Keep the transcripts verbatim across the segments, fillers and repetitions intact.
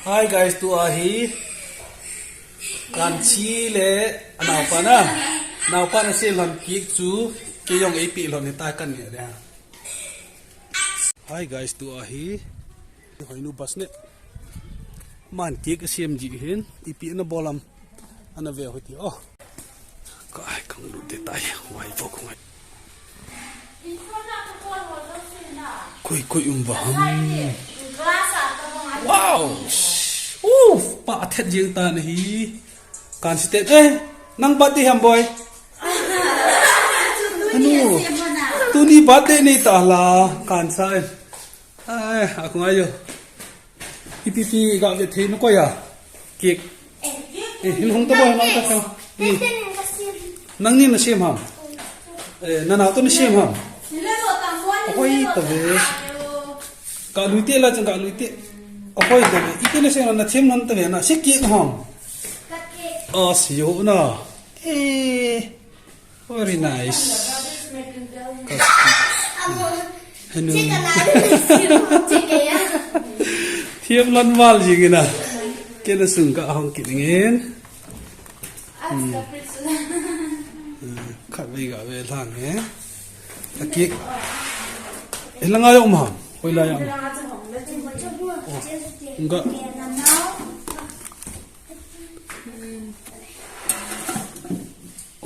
Hi guys, tua hi Kanchi le anaopa na. Anaopa na sem lhon cake chu, kei jong eipeh lhon hitai kan ne dia. Hi guys, tua hi Hoinu bas ne. Man cake asem ji hin, ipi ana bol am. Ana ve hoi ti. Oh. Kai kang lu te tai. Wai vo kong ai. Koi koi um va ham. Wow. Uf, pa thet jeng ta na hi. Kan si te. Eh, nang birthday ham boy. Anu. Tuni birthday nei ta la. Kan sa. Ai, a kong ai yo. Ipi pi ga ve thei na koi a. Cake. Eh, hin hung ta boy, hung ta boy. Ni. Nang ni na sem ham. Eh, nanao toh na sem ham. Ahoi ta ve. Ka lui te la chang ka lui te. Ahoi ta ve. Ite na sem na them non ta ve na. Si cake ham. A si yo na. Eh. Very nice. Henu. Them lon val jing ina. Kei na sung ka hong kit ngin. Hmm. Khat vei ga ve lang eh. A cake. Hilang a jong um ham. Hoilai a um. Oh. Nga.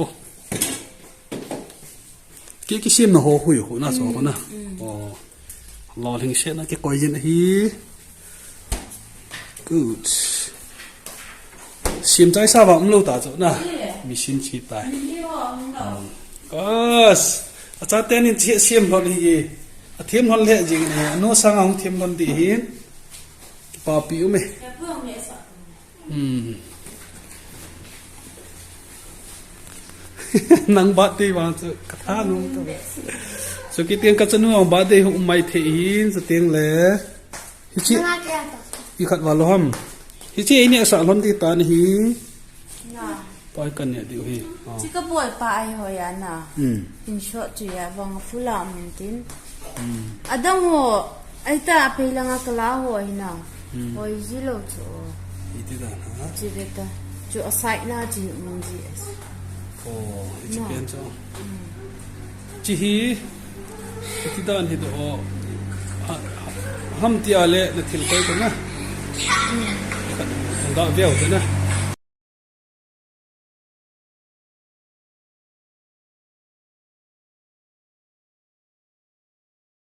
Oh. Cake kisem na ho hui ho na chu na. Oh. Lolhing se na kikoi jin ahi. Good. Sem chai sa vang um lou ta chu na. Mi sem chi tai. Bas. Acha tenin chi sem lhon hi. Athem lhon le jing ne. Anu sanga hung them lhon di hin. Kipapi um e. Hmm. Nang birthday vang chu ka tha nung ta. Chu kiti ka chanu ang birthday hu mai thei hin chu teng le. Hichi. Nanga kya ta? I khat va lo ham. Hichi ini asa lhon ti ta ni hi. Na. Pai kan ne diu hi. Ah. Chi ka boy pa ai ho ya na. Hmm. In short chu ya vang fula min tin. Hmm. Adang ho, ai ta, a pei langa kala ho ai na. Hmm. Hoi ji lou chu. Iti dan ha? Chi ve ta. Chu a side na chi um ji as. Oh, ichi pen chu. Hmm. Chi hi, iti dan hi do. Ha, ha, ham ti a le na thil koi ko na. Hmm. Ga veu ko na.